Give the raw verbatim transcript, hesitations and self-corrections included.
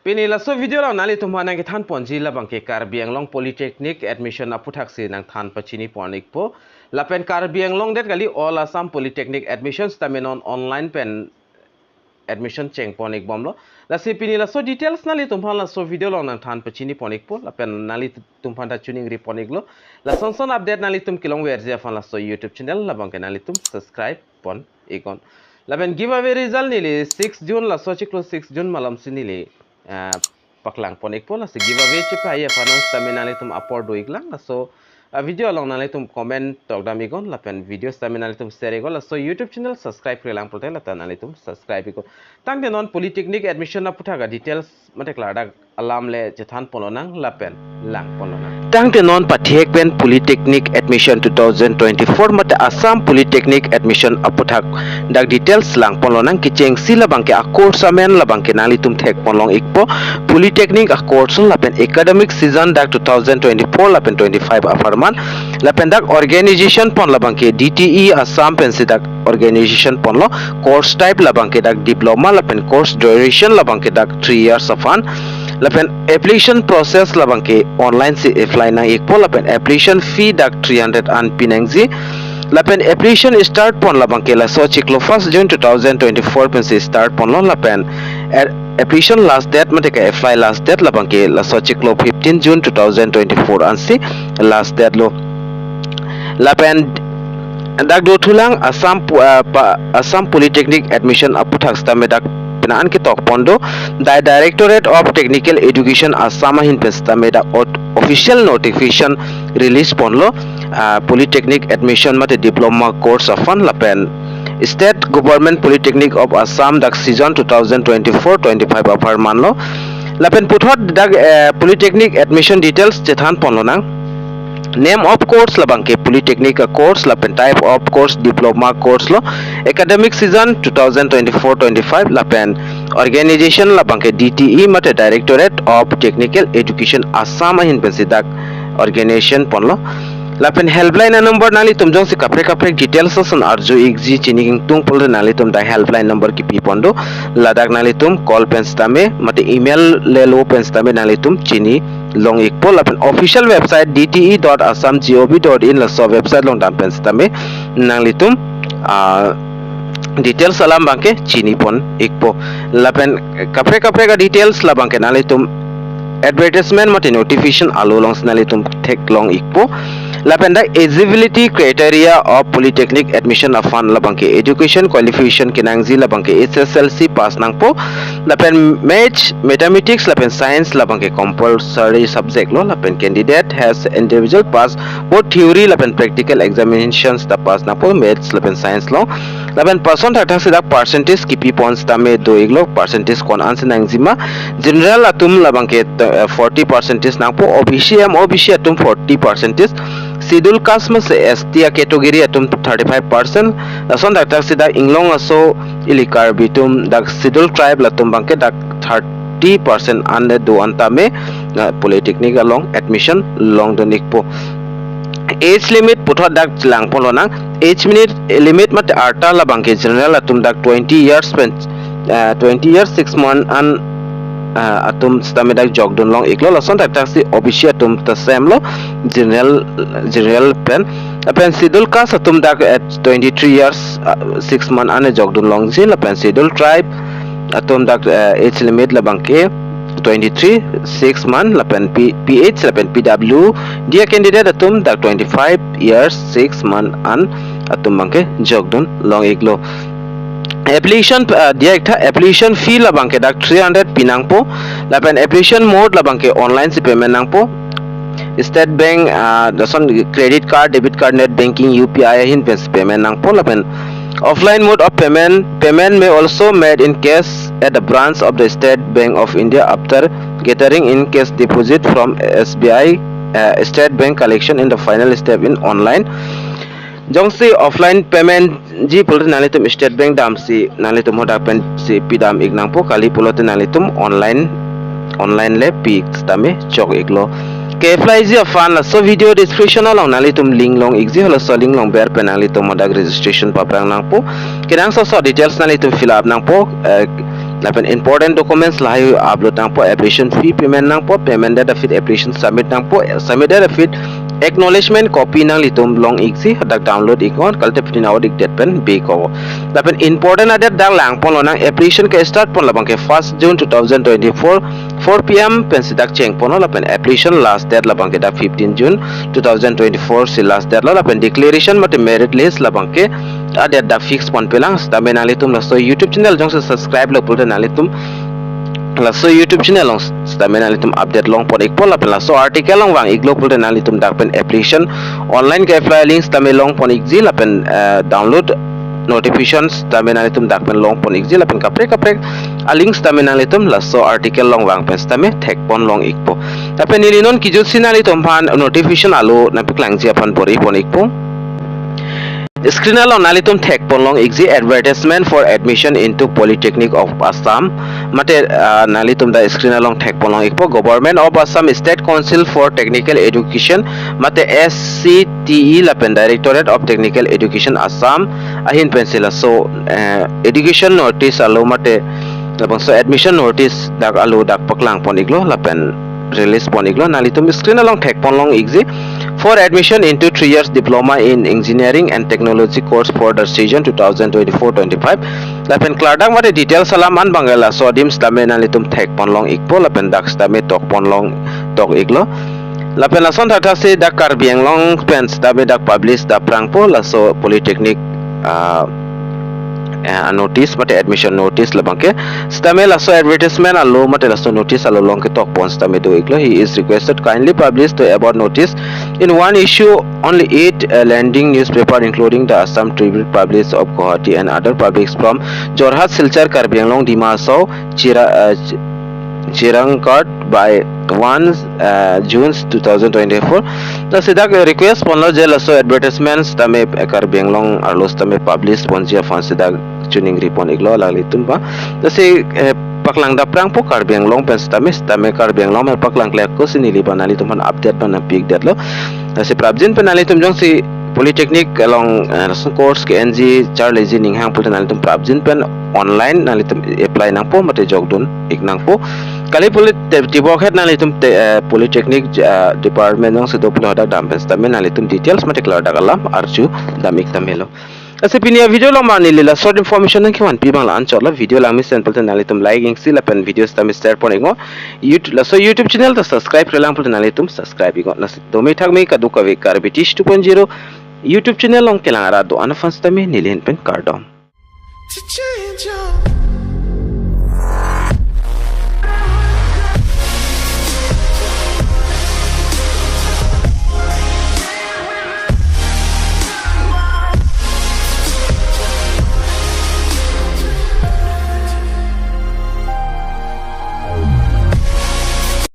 Pini laso video along nanglitum aphan nangkethan ponji labang ke Karbi Anglong Polytechnic admission aputhaksi nangthan pachini pon ikpo. Lapen Karbi Anglong det kali, all Assam Polytechnic admission sitame non online pen admission cheng pon ikbomlo. Lasi pini laso details nanglitum aphan laso video along nangthan pachini pon ikpo. Lapen nanglitum aphan ta choningri pon iklo. Lason son update nanglitum kelongverji aphan laso YouTube channel labang ke nanglitum subscribe pon iknon. Lapen giveaway result neli six June, laso chiklo six June malomsi neli, ah, paklang pon ikpo. Lasi giveaway chepaji aphan non sitame nanglitum apor do iklang. Laso, ah, video along nanglitum comment tokdam iknon, lapen video sitame nanglitum share iknon, laso YouTube channel subscribe-re lang pulote lata nanglitum subscribe iknon. Tangte non Polytechnic admission aputhak a-details mate klardak alam le chethan ponlonang lapen lang ponlonang. Tangte non pathek pen Polytechnic admission two thousand twenty-four mate Assam Polytechnic admission aputhak dak details lang ponlonang. Kechengsi labang ke a-course amen labang ke nanglitum thek ponlong ikpo, Polytechnic a-course lapen academic season dak two thousand twenty-four lapen twenty-five apharman, lapen dak organization pon labang ke D T E Assam pensi dak organization ponlo. Course type labang ke dak diploma lapen course duration labang ke dak three years aphan. Lapen application process labang ke online si apply nang ikpo, lapen application fee dak three hundred an pinangji. Lapen application start pon labang ke laso chiklo first June two thousand twenty-four pensi start ponlo, lapen a-, application last date mate ke apply last date labang ke laso chiklo fifteen June two thousand twenty-four ansi last date lo. Lapen dak dothulang Assam pu-, ah, pa-, Assam Polytechnic admission aputhak sitame dak penang an ketok pon do. Di-, Directorate of Technical Education Assam ahin pen sitame dak ot-, official notification release ponlo, ah, Polytechnic admission mate diploma course aphan, lapen State Government Polytechnic of Assam dak season two thousand twenty-four twenty-five apharman lo. Lapen puthot dak, eh, Polytechnic admission details chethan ponlonang. Name of course labang ke Polytechnic a-course, lapen type of course diploma course lo. Academic season two thousand twenty-four twenty-five, lapen organization labang ke D T E mate Directorate of Technical Education Assam ahin pensi dak organization ponlo. Lapen helpline a-number nanglitum jongsi kaprek kaprek details ason arju ikji chini ingtung pulote nanglitum dak helpline number kipi pon do. Ladak nanglitum call pen sitame mate email le lo pen sitame nanglitum chini long ikpo. Lapen official website D T E dot assam gov dot in laso website along dam pen sitame nanglitum, ah, details alam abang ke chini pon ikpo. Lapen kaprek kaprek a-details labang ke nanglitum advertisement mate notification alo alongsi nanglitum theklong ikpo. Lapen dak eligibility criteria of Polytechnic admission aphan labang ke education qualification kenangji labang ke H S L C pass nangpo. Lapen maths, mathematics lapen science labang ke compulsory subject lo. Lapen candidate has individual pass both theory lapen practical examinations ta pass nangpo, maths lapen science along. Lapen person thakthak si dak percentage kipi pon sitame do iklo, percentage ko-an ansi nangji ma. General atum labang ke, eh, forty percentage nangpo, O B C, M O B C atum forty percentage, Schedule Caste mate S T a-category atum thirty-five percent. Lason thakthak si dak inglong aso ili Karbi atum, dak Schedule Tribe latum abang ke dak thirty percent an le do an tame, ah, Polytechnic along admission longdun ikpo. Age limit puthot dak chelang ponlonang. Age limit, limit mate arta labang ke general atum dak twenty years pen, ah, twenty years six month an, ah, atum sitame dak jokdun long iklo. Lason thakthak si O B C atum ta same lo, general, general pen. Lapen Schedule Caste atum dak at twenty-three years, ah, six month an jokdun longji. Lapen Schedule Tribe atum dak, eh, age limit labang ke twenty-three six month, lapen P-, P H lapen P W D a-candidate atum dak twenty-five years six month an atum abang ke jokdun long iklo. Application, ah, diya iktha, application fee labang ke dak three hundred pinangpo, lapen application mode labang ke online si payment nangpo. State Bank, ah, lason credit card, debit card, net banking, U P I ahin pen si payment nangpo, lapen offline mode of payment. Payment may also made in cash at the branch of the State Bank of India after gathering in cash deposit from S B I, uh, State Bank collection in the final step in online. Jongsi offline payment ji pulote nanglitum State Bank damsi nanglitum hadak pensi pidam ik nangpo, kali pulote nanglitum online, online le pi sitame chok iklo. Ke-apply ji aphan laso video description along nanglitum link long ikji, halaso link along ber pen nanglitum hadak registration paprang nangpo. Kenangsot sot details nanglitum fill up nangpo, eh, Lapen important documents lahai upload nangpo, application fee payment nangpo, payment date aphi application submit nangpo, submit date aphi acknowledgement copy nanglitum long-ikji, hadak download-iknon, kalite pini na-out-ikdet pen bikpo. Lapen important a-date dak langponlonang, application ke-start pon labangke first June two thousand twenty-four, four P M pensi dak chengponlo, lapen application last date labangke dak fifteen June two thousand twenty-four si last date lo, lapen declaration mate merit list labangke a-date dak fix ponpelang. Sitame nanglitum laso YouTube channel jongsi subscribe-lo pulote nanglitum laso YouTube channel along sitame nanglitum update longpon-ikpo, lapen laso article along vang-iklo pulote nanglitum dak pen application online ke-apply link sitame longpon-ikji, lapen, eh, download notification sitame nanglitum dak pen longpon-ikji, lapen kaprek kaprek a-link sitame nanglitum laso article along vang pen sitame thekpon long-ikpo. Lapen neli non kejutsi nanglitum aphan notification alo nangpaklangji aphan bor-ipon-ikpo. Screen along nanglitum thekpon long-ikji, advertisement for admission into Polytechnic of Assam. Mate, ah, nanglitum dak screen along thekpon long-ikpo, Government of Assam State Council for Technical Education, mate S C T E lapen Directorate of Technical Education Assam ahin pensi laso, eh, education notice alo mate labangso admission notice dak alo dak paklangpon-iklo lapen release pon-iklo. Nanglitum screen along thekpon long-ikji, for admission into three years diploma in engineering and technology course for the session two thousand twenty-four twenty-five. Lapen klardak mate details alam an abangke laso adim sitame nanglitum thekpon long-ikpo, lapen dak sitame tokpon long tok-iklo. Lapen lason thakthaksi dak Karbi Anglong pen sitame dak publish daprangpo laso Polytechnic, ah, eh, notice mate admission notice labangke. Sitame laso advertisement alo mate laso notice alo along ketokpon sitame do-iklo. He is requested kindly publish the above notice in one issue, only eight, uh, leading newspaper including the Assam Tribune Publish of Guwahati and other publics from Jorhat, Silchar, Karbi Anglong, Dima Hasao, Chira, uh, Ch-, Chirangkhat by one, uh, June two thousand twenty-four. Lasi dak request ponlo je laso advertisement sitame, eh, Karbi Anglong arlo sitame publish ponji aphansi dak chiningripon-iklo alanglitum aphan. Lasi, eh, paklang daprangpo Karbi Anglong pen sitame, sitame Karbi Anglong pen paklangkle ako si neli aphan nanglitum aphan update phan nangpi-ikdetlo. Lasi prapjin pen nanglitum jongsi Polytechnic along, eh, lason course ke-enji charliji ninghang pulote nanglitum prapjin pen online nanglitum apply nangpo mate jokdun-ik nangpo. Kali pulote tibokhet nanglitum te, eh, Polytechnic, eh, department jongsi do pulote hadak dam pen sitame nanglitum details mate klardak alam arju dam-ik tame lo. Lasi pini a-video along abang neli la short information nangkevanpi abang la-anchot lo. Video langmesen pulote nanglitum like-iksi lapen video sitame share pon-iknon. YouTube, laso YouTube channel ta subscribe-relang pulote nanglitum subscribe-iknon. Lasi dome thakme kadokave Karbi Tish two point zero YouTube channel along kelang arat do-an aphan sitame neli ahin pen kardom.